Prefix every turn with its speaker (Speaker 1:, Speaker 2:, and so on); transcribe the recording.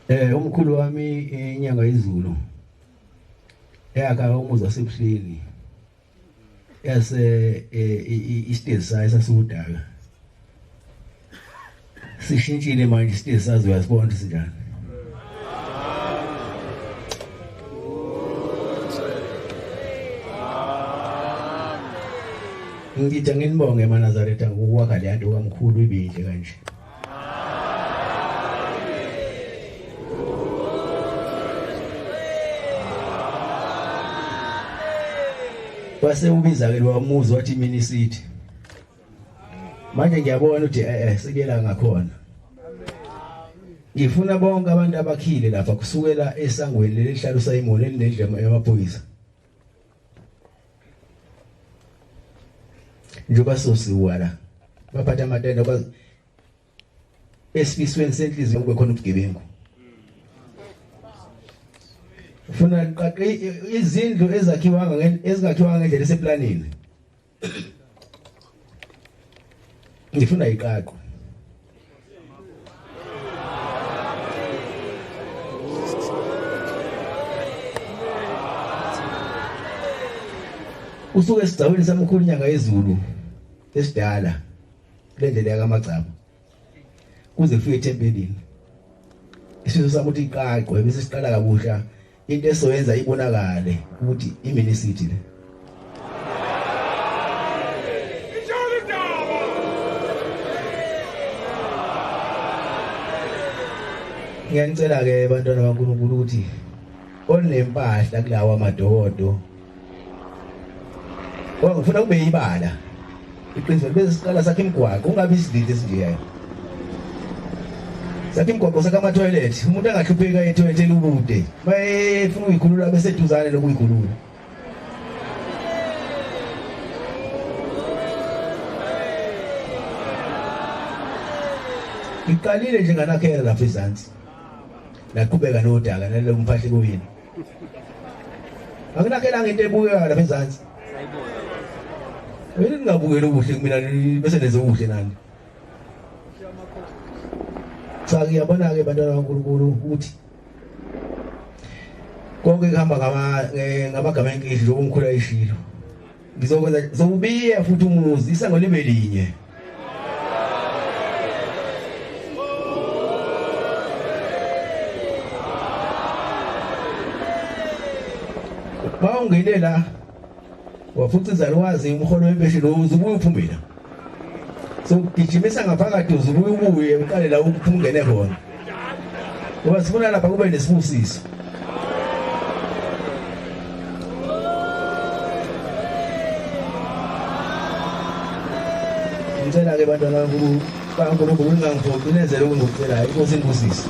Speaker 1: Umkhulu wami inyanga izulu eyakha umuzi wasebuhleni yase isitezi sayo sasiwudaka sishintshile manje isitezi sazo uyasibona ukuthi sinjani. Ngithi anginibonge emaNazaretha ngokwakha le nto kamkhulu ibinhle kanje. Wase ubiza ke lo muzi wathi mini city. Manje ngiyabona ukuthi sikela ngakhona. Ngifuna bonke abantu abakhile lapha kusukela esangweni leli hlala uSimon elinendlu yamaphoyisa. Njengoba sosiwa la baphatha amatende kwazi esifisweni senhliziyo kube khona ubugebengu. Ufuna qaqe izindlu ezakhiwanga ezingakhiwanga ngendlela eseplanini. Ngifuna iqaqo. Usuke esigcawini samkhulu inyanga yezulu esidala le ndlela yakaMagcaba kuze kufike ethempelini. Isifiso sami ukuthi iqaqwe bese siqala kabusha into esoyenza ibonakale ukuthi imini city le. Ngiyanicela ke bantwana baNkulunkulu ukuthi onempahla kulawa madokodo ngoba ngifuna kube yibala iqiniso bese siqala sakhe imigwaqo ungabi isididi esinjeya sakhe imigwaqo sakhe ama-toilet umuntu angahlupheki aye etoilet elikude mayefuna ukuyikhulula bese eduzane lokuyikhulula. Ngiqalile nje nganakhela lapha ezansi naqhubeka nodaka nalo mphahle kuyini Anginakhelanga into ebukekayo lapha ezansi. Wena ningabukeli okuhle kumina bese nenze okuhle nani. Cha ngiyabona ke bantwana baNkulunkulu ukuthi konke kuhamba ngamagama enkehli njengoba umkhulu ayishilo. Ngizokwenza zokubiya futhi umuzi isango libe linye. Bawungene la wafuca izalukazi umholo wempesheni uze ubuye uphume la. So gijimisa ngaphakathi uze ubuye ubuye uqale la ukuphuma ungene khona. Ngoba sifuna lapha kube nesibusiso. Ngicela ke bantwana baNkulunkulu ningangiphoqi nenze lokhu engikucelayo. Inkosi inibusise.